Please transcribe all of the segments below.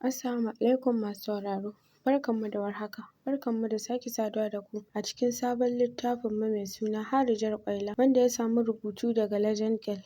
Assalamu alaikum masu sauraro, barkanmu da warhaka, barkanmu da sake saduwa da ku a cikin sabon littafin mu mai suna Harijar Ƙwaila, wanda ya samu rubutu daga Legend Girl.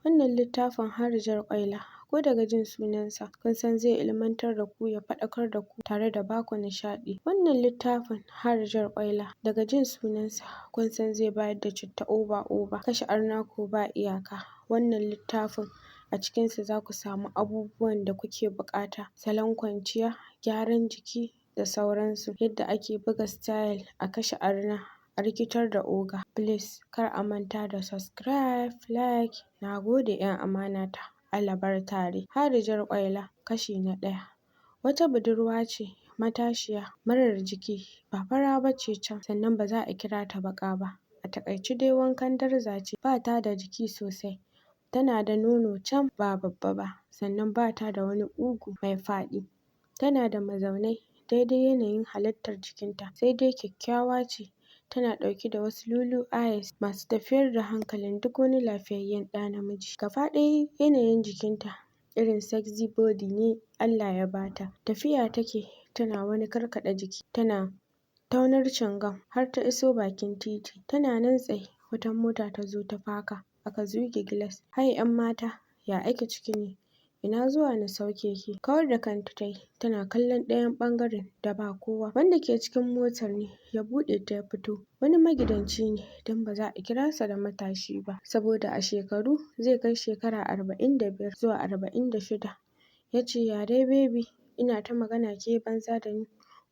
Wannan littafin Harijar Ƙwaila, ko daga jin sunansa kun san zai ilmantar da ku, ya faɗakar da ku, tare da baku nishaɗi. Wannan littafin Harijar Ƙwaila, daga jin sunansa kun san zai bayar da citta oba oba, kashe arna ko ba iyaka. Wannan littafin a cikinsa zaku samu abubuwan da kuke buƙata: salon kwanciya, gyaran jiki da sauransu, yadda ake buga style a kashe arna, a rikitar da oga. Please, kar a manta da subscribe, like. Nagode ƴan amana ta. Allah bar tare. Harijar Ƙwaila, kashi na ɗaya. Wata budurwa ce matashiya, marar jiki, ba fara bace can, sannan ba za a kira ta baƙa ba. A taƙaice dai wankan darza ce, ba ta da jiki sosai. Tana da nono can, ba babba ba, sannan ba ta da wani ƙugu mai faɗi. Tana da mazaunai daidai yanayin halittar jikinta, sai dai kyakkyawa ce. Tana ɗauke da wasu lulu eyes masu tafiyar da hankalin duk wani lafiyayyen ɗa namiji. Gaba ɗaya yanayin jikinta irin sexy body ne Allah ya bata. Tafiya take tana wani karkaɗa jiki, tana taunar cingam, har ta iso bakin titi. Tana nan tsaye wata mota ta zo ta faka, aka zuge gilas. "Hai ƴan mata, ya ake ciki ne? Ina zuwa na sauke ki." Kawar da kanta tayi tana kallon ɗayan ɓangaren da ba kowa. Wanda ke cikin motar ne ya buɗe ta ya fito. Wani magidanci ne, don ba za a kira sa da matashi ba, saboda a shekaru zai kai shekara 45 zuwa 46. Ya ce, "Ya dai baby, ina ta magana ke banza da ni,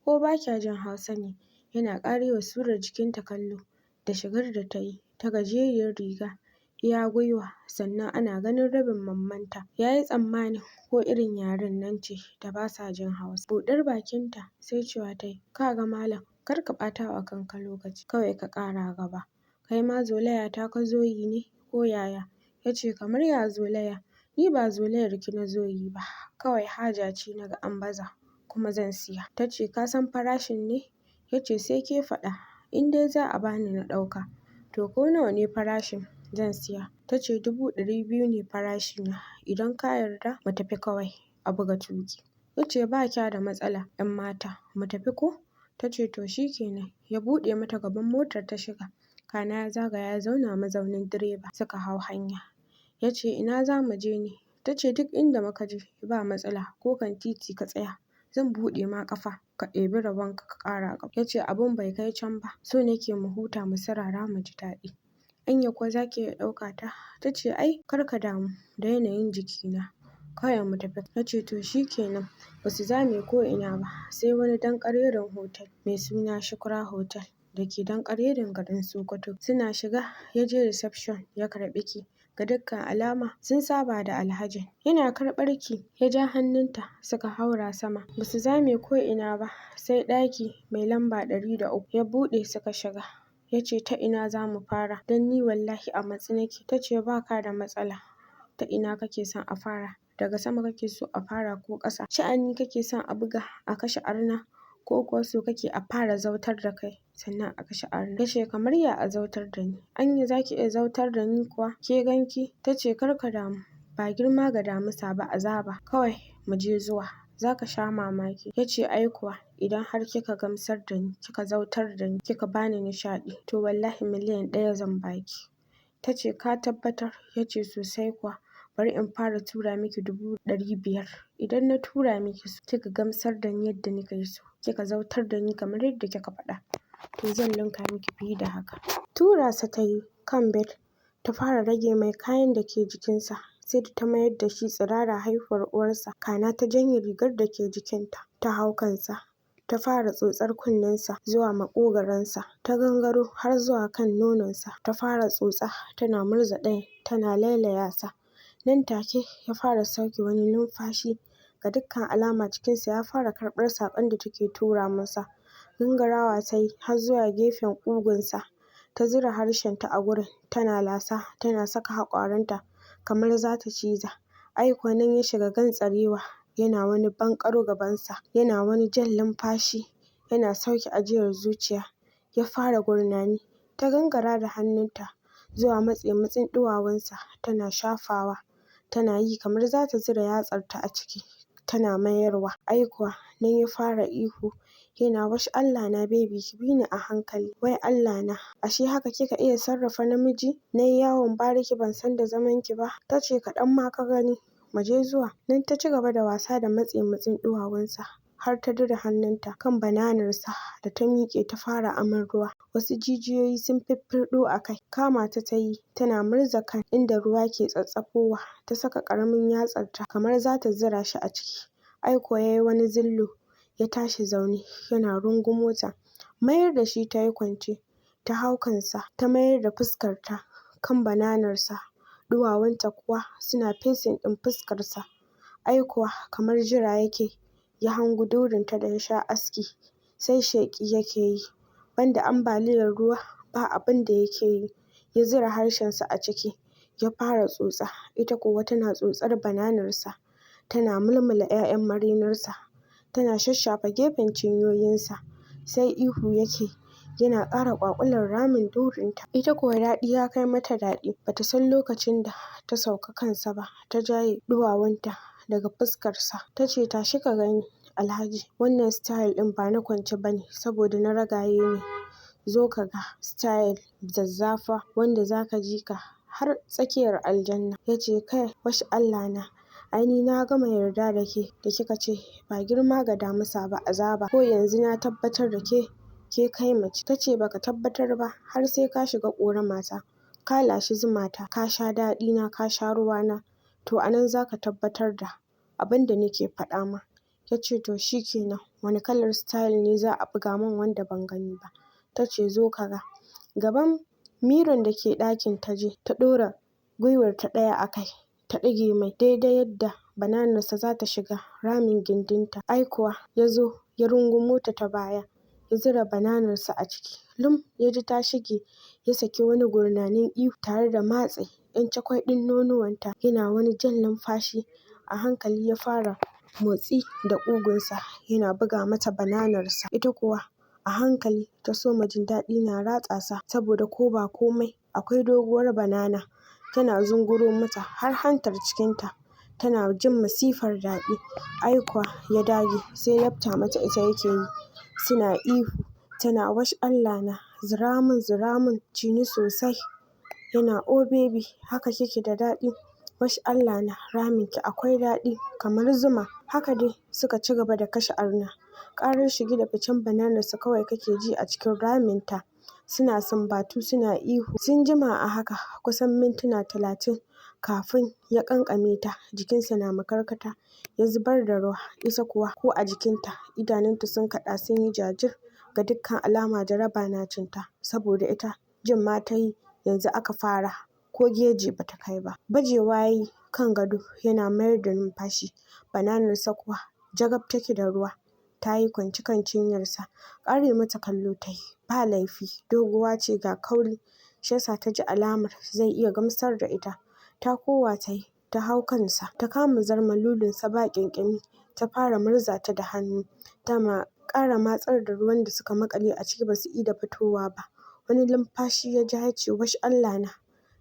ko ba kya jin Hausa ne?" Yana ƙarewa surar jikinta kallo da shigar da ta yi ta gajeriyar riga iya gwiwa, sannan ana ganin rabin mammanta. Ya yi tsammanin ko irin yaren nan ce da ba sa jin Hausa. Buɗar bakinta sai cewa ta yi, "Ka ga malam, kar ka ɓata wa kanka lokaci, kawai ka ƙara gaba. Kai ma zolaya ta ka zo yi ne ko yaya?" Ya ce, "Kamar ya zolaya? Ni ba zolayar ki na zo yi ba, kawai haja ce na ga an baza kuma zan siya." Ta ce, "Ka san farashin ne?" Ya ce, "Sai ke faɗa, in dai za a bani na ɗauka. To ko nawa ne farashin, zan siya." Ta ce, "200,000 ne farashina, idan ka yarda mu tafi kawai a buga tuƙi." Ya ce, "Ba kya da matsala 'yan mata, mu tafi ko?" Ta ce, "To shi kenan." Ya buɗe mata gaban motar ta shiga. Kana ya zagaya ya zauna mazaunin direba, suka hau hanya. Ya ce, "Ina za mu je ne?" Ta ce, "Duk inda muka je ba matsala, ko kan titi ka tsaya zan buɗe ma ƙafa ka ɗebi rabonka ka ƙara gaba." Ya ce, "Abun bai kai can ba, so nake mu huta, mu sirara, mu ji daɗi. Anya kuwa za ki iya ɗauka ta?" Ta ce, "Ai kar ka damu da yanayin jikina, kawai mu tafi." Ya ce, "To shi kenan." Ba su zame ko ina ba sai wani danƙareren hotel mai suna Shukura Hotel da ke danƙareren garin Sokoto. Suna shiga ya je reception ya karɓi key. Ga dukkan alama sun saba da Alhajin. Yana karɓar key ya ja hannunta suka haura sama. Ba su zame ko ina ba sai ɗaki mai lamba 103, ya buɗe suka shiga. Ya ce, "Ta ina za mu fara? Don ni wallahi a matse nake." Ta ce, "Ba ka da matsala. Ta ina kake son a fara? Daga sama kake so a fara ko ƙasa? Sha'ani kake son a buga a kashe arna, ko kuwa so kake a fara zautar da kai sannan a kashe arna?" Ya ce, "Kamar ya a zautar da ni? Anya za ki iya zautar da ni kuwa? Ke ganki?" Ta ce, "Kar ka damu, ba girma ga damisa ba azaba. Kawai mu je zuwa. Za ka sha mamaki." Ya ce, "Ai kuwa idan har kika gamsar da ni, kika zautar da ni, kika bani nishaɗi, to wallahi 1,000,000 zan baki." Ta ce, "Ka tabbatar?" Ya ce, "Sosai kuwa. Bari in fara tura miki 500,000. Idan na tura miki su, kika gamsar da ni yadda nake so, kika zautar da ni kamar yadda kika faɗa, to zan linka miki fiye da haka." Tura sa ta yi kan bed, ta fara rage mai kayan da ke jikinsa, sai da ta mayar da shi tsirara haihuwar uwarsa. Kana ta janye rigar da ke jikinta ta hau kansa. Ta fara tsotsar kunnensa zuwa maƙogwaronsa, ta gangaro har zuwa kan nononsa, ta fara tsotsa, tana murza ɗayan, tana lailaya sa. Nan take ya fara sauke wani numfashi. Ga dukkan alama cikinsa ya fara karɓar saƙon da take tura masa. Gangarawa ta yi har zuwa gefen ƙugunsa, ta zura harshenta a gurin tana lasa, tana saka haƙoranta kamar za ta ciza. Ai kuwa nan ya shiga gantsarewa, yana wani banƙaro gabansa, yana wani jan lumfashi, yana sauke ajiyar zuciya. Ya fara gurnani. Ta gangara da hannunta zuwa matse-matsen ɗuwawunsa tana shafawa, tana yi kamar za ta zura yatsarta a ciki. tana mayarwa. Ai kuwa nan ya fara ihu yana wash Allah na, baby, ki bi ni a hankali, wai Allah na, ashe haka kika iya sarrafa namiji? Nayi yawon bariki ban san da zaman ki ba. Tace, kaɗan ma ka gani, mu je zuwa. Nan ta ci gaba da wasa da matse matsin ɗuwawunsa har ta dire hannunta kan bananarsa da ta miƙe ta fara aman ruwa. Wasu jijiyoyi sun fiffirɗo a kai. Kama ta tayi tana murza kan inda ruwa ke tsattsafowa. Ta saka ƙaramin yatsarta kamar zata zira shi a ciki. Ai kuwa yayi wani zillo ya tashi zaune yana rungumo ta. Mayar da shi tayi kwance, ta hau kansa, ta mayar da fuskarta kan bananarsa, ɗuwawunta kuwa suna facing ɗin fuskarsa. Ai kuwa kamar jira yake ya hango durinta da ya sha aski, sai sheƙi yake yi, banda ambaliyar ruwa ba abin da yake yi. Ya zura harshensa a ciki ya fara tsotsa. Ita kuwa tana tsotsar bananarsa, tana mulmula 'ya'yan marinarsa, tana shashafa gefen cinyoyinsa. Sai ihu yake yana ƙara ƙwaƙular ramin durinta. Ita kuwa daɗi ya kai mata daɗi, bata san lokacin da ta sauka kansa ba. Ta jaye ɗuwawunta daga fuskarsa, tace, tashi ka gani Alhaji, wannan style ɗin ba na kwance bane saboda na ragaye ne. Zo ka ga style zazzafa wanda zaka ji ka har tsakiyar aljanna. Yace, kai wash Allah na, ai ni na gama yarda da ke da kika ce ba girma ga damisa ba azaba, ko yanzu na tabbatar da ke ke kai mace. Tace, baka tabbatar ba har sai ka shiga ƙoramata, ka lashi zumata, ka sha daɗi na, ka sha ruwa na, to anan zaka tabbatar da abin da nake faɗa ma. Yace, to shikenan, wani kalar style ne za a buga min wanda ban gani ba? Tace, zo ka ga. Gaban miron da ke ɗakin ta je ta ɗora gwiwarta ɗaya a kai, ta ɗage mai daidai yadda bananarsa za ta shiga ramin gindinta. Ai kuwa ya zo ya rungumo ta ta baya, ya zura bananarsa a ciki lum, ya ji ta shige. Ya saki wani gurnanin ihu tare da matse 'yan cakwai ɗin nonuwanta, yana wani jan numfashi. A hankali ya fara motsi da ƙugunsa yana buga mata bananarsa. Ita kuwa a hankali ta soma jin daɗi na ratsa sa, saboda ko ba komai akwai doguwar banana tana zunguro mata har hantar cikinta, tana jin masifar daɗi. Ai kuwa ya dage sai lafta mata ita yake yi, suna ihu, tana wash Allah na, zira mun, zira mun, ci ni sosai. Yana, oh baby, haka kike da daɗi, wash Allah na, raminki akwai daɗi kamar zuma. Haka dai suka ci gaba da kashe arna. Ƙarar shige da ficen bananarsa kawai kake ji a cikin raminta. Suna sumbatu suna ihu. Sun jima a haka kusan mintuna 30 kafin ya ƙanƙame ta, jikinsa na makarkata, ya zubar da ruwa. Ita kuwa ko a jikinta, idanunta sun kaɗa sun yi jajir, ga dukkan alama jaraba na cinta, saboda ita jin ma ta yi yanzu aka fara, ko geji bata kai ba. Bajewa yayi kan gado yana mayar da numfashi. Bananarsa kuwa jagab take da ruwa, ta yi kwance kan cinyarsa. Ƙare mata kallo ta yi, ba laifi, doguwa ce ga kauri, shi yasa ta ji alamar zai iya gamsar da ita. Takowa ta yi ta hau kansa, ta kama zarma lulinsa ba ƙyanƙyami, ta fara murza ta da hannu, tana ƙara matsar da ruwan da suka maƙale a ciki basu ida fitowa ba. Wani lumfashi ya ja ya ce, wash Allah na,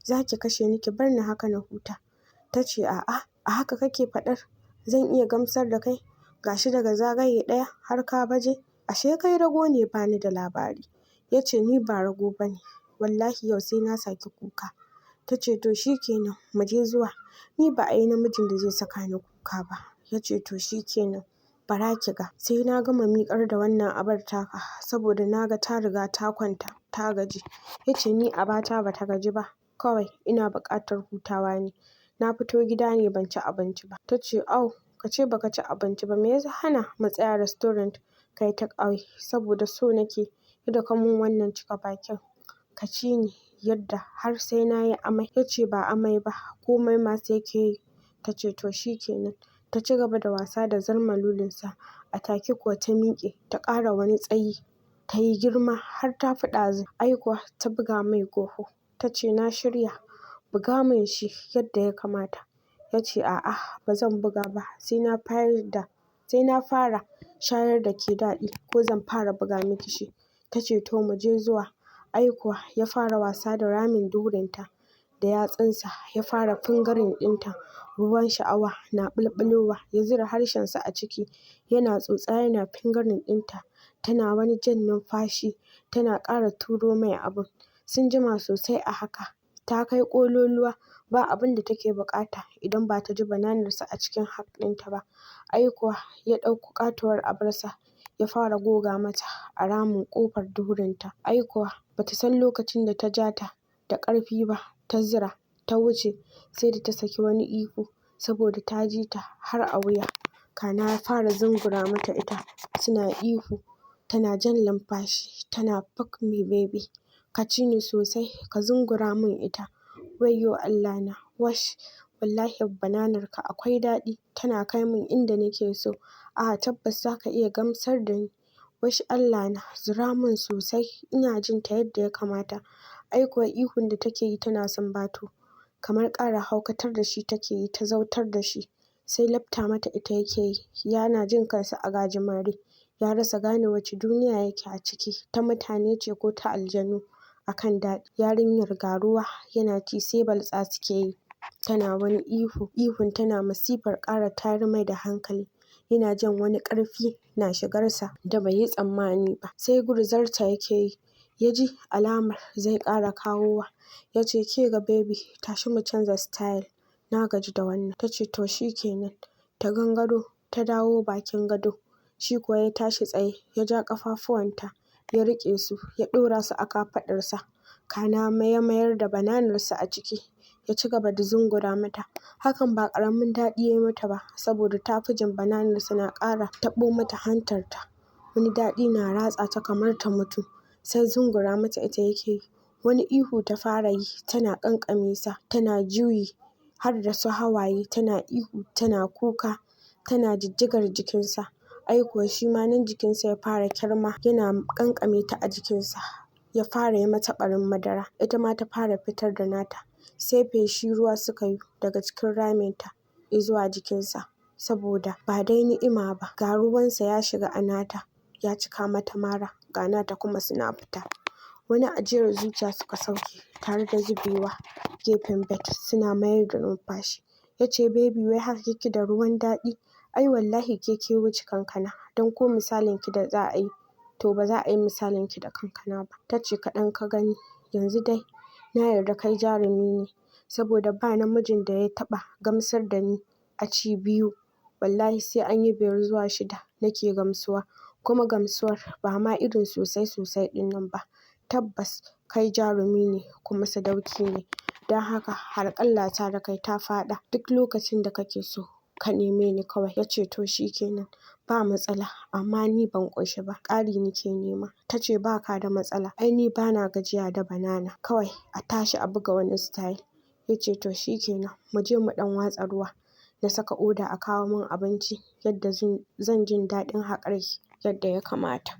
zaki kashe ni, ki bar ni haka na huta. Tace, a'a, a haka kake faɗar zan iya gamsar da kai, gashi daga zagaye ɗaya har ka baje, ashe kai rago ne, bani da labari. Yace, ni ba rago bane, wallahi yau sai na saki kuka. Tace, to shikenan, mu je zuwa, ni ba a yi namijin da zai saka ni kuka ba. Yace, to shikenan, bara ki ga, sai na gama miƙar da wannan abar taka, saboda na ga ta riga ta kwanta ta gaji. Yace, ni abata bata gaji ba, kawai ina buƙatar hutawa ne, na fito gida ne ban ci abinci ba. Tace, au, ka ce baka ci abinci ba, me ya hana mu tsaya restaurant kai take away? Saboda so nake yadda ka mun wannan cika bakin, ka ci ni yadda har sai na yi amai. Yace, ba amai ba, komai ma sai ke yi. Tace, to shikenan. Ta ci gaba da wasa da zarmalulinsa. A take kuwa ta miƙe ta ƙara wani tsayi, ta yi girma har ta fi ɗazu. Ai kuwa ta buga mai goho, tace, na shirya, buga min shi yadda ya kamata. Yace, a'a, ba zan buga ba, sai na fara shayar da ke daɗi ko zan fara buga miki shi. Tace, to mu je zuwa. Ai kuwa ya fara wasa da ramin durinta. da yatsunsa ya fara fingering ɗinta. Ruwan sha'awa na ɓulɓulowa, ya zura harshensa a ciki yana tsotsa, yana fingering ɗinta. Tana wani jan numfashi tana ƙara turo mai abun. Sun jima sosai a haka. Ta kai ƙololuwa, ba abin da take buƙata idan ba ta ji bananarsa a cikin hak ɗinta ba. Ai kuwa ya ɗauko ƙatuwar abarsa ya fara goga mata a ramin ƙofar durinta. Ai kuwa bata san lokacin da ta ja ta da ƙarfi ba, ta zira ta wuce, sai da ta saki wani ihu saboda ta ji ta har a wuya. Kana ya fara zungura mata ita, suna ihu, tana jan lumfashi tana "Fuck me, baby, ka ci ni sosai, ka zungura min ita, wayyo Allah na, wash, wallahi bananar ka akwai daɗi, tana kai min inda nake so, ah, tabbas zaka iya gamsar da ni, wash Allah na, zura min sosai, ina jin ta yadda ya kamata." Ai kuwa ihun da take yi tana sumbato kamar ƙara haukatar da shi take yi, ta zautar da shi. Sai lafta mata ita yake yi, yana jin kansa a gajimare, ya rasa gane wace duniya yake a ciki, ta mutane ce ko ta aljanu akan daɗi. Yarinyar ga ruwa yana ci sai baltsa suke yi. Tana wani ihu, ihun tana masifar ƙara tayar mai da hankali. Yana jin wani ƙarfi na shigarsa da bai yi tsammani ba. Sai gurzarta yake yi. Ya ji alamar zai ƙara kawowa. Ya ce, "Ke ga baby, tashi mu canza style, na gaji da wannan." Ta ce, "To shikenan." Ta gangaro ta dawo bakin gado. Shi kuwa ya tashi tsaye, ya ja ƙafafuwanta ya riƙe su, ya ɗora su a kafaɗarsa. Kana ya mayar da bananarsa a ciki, ya ci gaba da zungura mata. Hakan ba ƙaramin daɗi ya yi mata ba, saboda ta fi jin bananarsa na ƙara taɓo mata hantarta. Wani daɗi na ratsa ta kamar ta mutu. Sai zungura mata ita yake yi. Wani ihu ta fara yi tana ƙanƙame sa, tana juyi har da su hawaye, tana ihu tana kuka, tana jijjigar jikinsa. Ai kuwa shi ma nan jikinsa ya fara kyarma, yana ƙanƙame ta a jikinsa. Ya fara yi mata ɓarin madara, ita ma ta fara fitar da nata. Sai feshi ruwa suka yi daga cikin raminta izuwa jikinsa, saboda ba dai ni'ima ba, ga ruwansa ya shiga a nata, ya cika mata mara, ga nata kuma suna fita. Wani ajiyar zuciya suka sauke tare da zubewa gefen bed suna mayar da numfashi. Ya ce, "Baby, wai haka kike da ruwan daɗi? Ai wallahi ke ke wuce kankana, don ko misalin ki da za a yi, to ba za a yi misalin ki da kankana ba." Ta ce, "Kaɗan ka gani, yanzu dai na yarda kai jarumi ne, saboda ba namijin da ya taɓa gamsar da ni a ci biyu, wallahi sai an yi biyar zuwa shida nake gamsuwa, kuma gamsuwar ba ma irin sosai sosai ɗin nan ba. Tabbas kai jarumi ne kuma sadauki ne, don haka harƙallata da kai ta faɗa. Duk lokacin da kake so ka neme ni kawai." Ya ce, "To shikenan, ba matsala, amma ni ban ƙoshi ba, ƙari nake nema." Ta ce, "Ba ka da matsala, ai ni bana gajiya da banana, kawai a tashi a buga wani style." Ya ce, "To shikenan, mu je mu ɗan watsa ruwa, na saka oda a kawo min abinci yadda zan jin daɗin haƙarki yadda ya kamata."